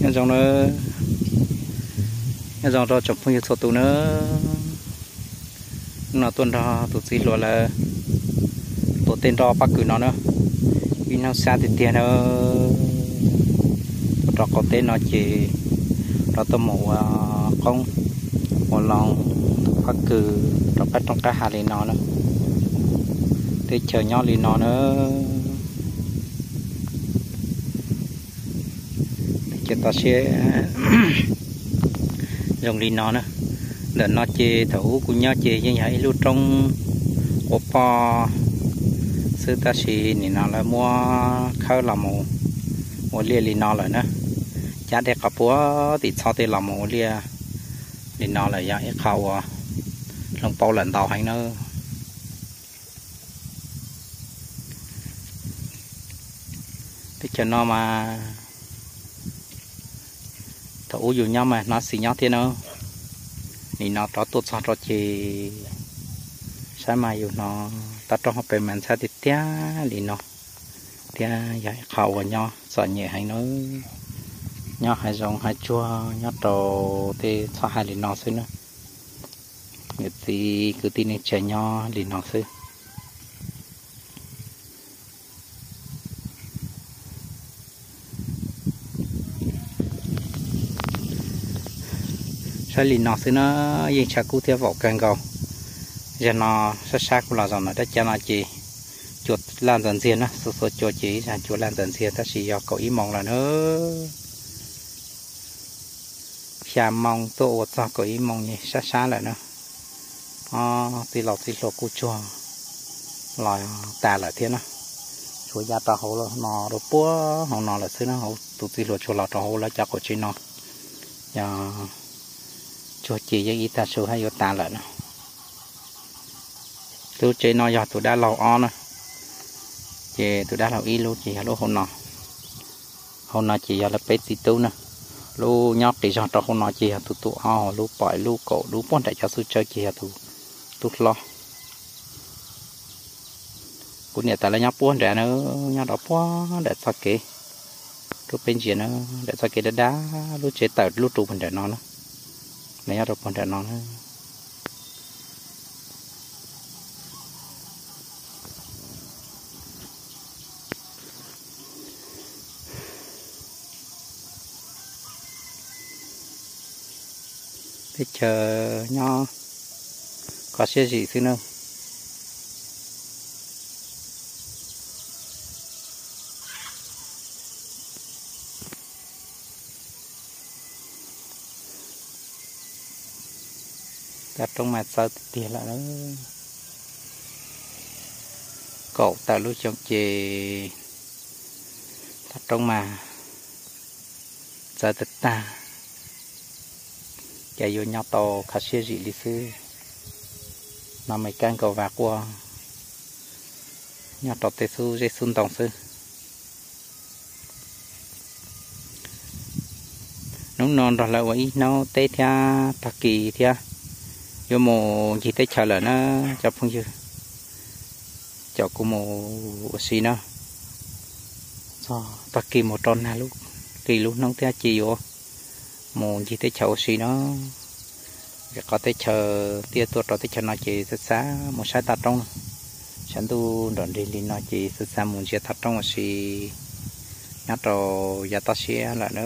Nyob zoo na, nyob zoo rau tsoom phooj ywg txhua tus na. Hnub no tuaj nrog tus txiv hluas lawv tua tej nroj pob kws no na. Ib hnub sab tiag tiag na. Tuaj rau qaum teb no ces rov tuaj mus ua qoob ua loo pob kws rau qab roob qab hav li no na. Teb chaws nyob li no na. Teb chaws toj siab zoo li no na. Ntawm no ces thaum ub kuv nyob ces yeej yog ib lub roob quav poj xwb, tab sis nim no lawv muab khawb los mus ua liaj li no lawm na. Cab dej qhov puag tim txhoj tej los mus ua liaj li no lawm, yog ib qho uas hloov pauv lawm ntau heev na. Teb chaws no mas thaum ub yus nyob mas hnov xis nyob thiab na. Nim no rov tuaj txog rau ces saib mas yus hnov toj roob hauv pes mas ntxhab tiag tiag li no, thiab yog ib qho uas nyob txom nyem heev na. Nyob hav zoov hav tsuag nyob rau tej txhoj hais li no xwb na. Niam txiv kwv tij neej tsa nyob li no xwb. Saib li no xwb na, yeej tshav kub thiab vaum kawg nkaus. Zaum no sab sab kuv los zaum no dab cab no ces cua laj ntxaws ntxiag na, xuas xuas cua ces ib zag cua laj ntxaws ntxiag, tab sis yog kaum ib moos lawm na. Xya moo tuaj ua txog kaum ib moo sab sab lawm na. Txij laus txij hluas kuj tsuag los tas lawm thiab na. Tsuas ya rau hauv no rau puag hauv no lawm xwb na, tus txij hluas tsuas los rau hauv lawv cov qaum tsev no. Yog tsuag ces yeej ib tag su hab yuav tas lawm na. Lub tsev no yog tus dab laug ob na, ces tus dab laug ib lub ces yog lub hauv no. Hauv no ces yog lawv peb txiv tub na. Lub nyob qis zog rau hauv no ces yog tus tub ob, lub pom lub kaum lub puag nram cov xub tsawb ces yog tus tub hlob. Kuv niam tais lawv nyob puag nrad na, nyob rau puag nram txoj kev, rau peb ntsia na, nram txoj kev dab dab, lub tsev tawm lub ru puag nram no na, lawv nyob rau puag nram no na. Teb chaws nyob kho siab zim xwb na. Toj roob mas txawv tiag tiag lawm. Kaum tawm lub xyoo ces toj roob mas txawv tag tag, ces yuav nyob tau kho siab zim li xwb. No me kab nkaus vas quaj nyob rau tej xub zeb xub ntoo xwb. Hnub no nrog lawv ua ib hnub teb thiab tag kis thiab yuav mus ncig teb chaws lawm na cov phooj ywg. Coj kuv mus ua si na, txog tag kis mus rau nag lub qis lub hnub thiab ces yuav mus ncig teb chaws ua si na. Vim qhov teb chaws tiaj tuaj rau teb chaws no ces xav xav mus saib toj roob no, sav ntuj nrom nrig li no ces xav xav mus ntsia toj roob ua si nyob rau yav toj siab lawm na.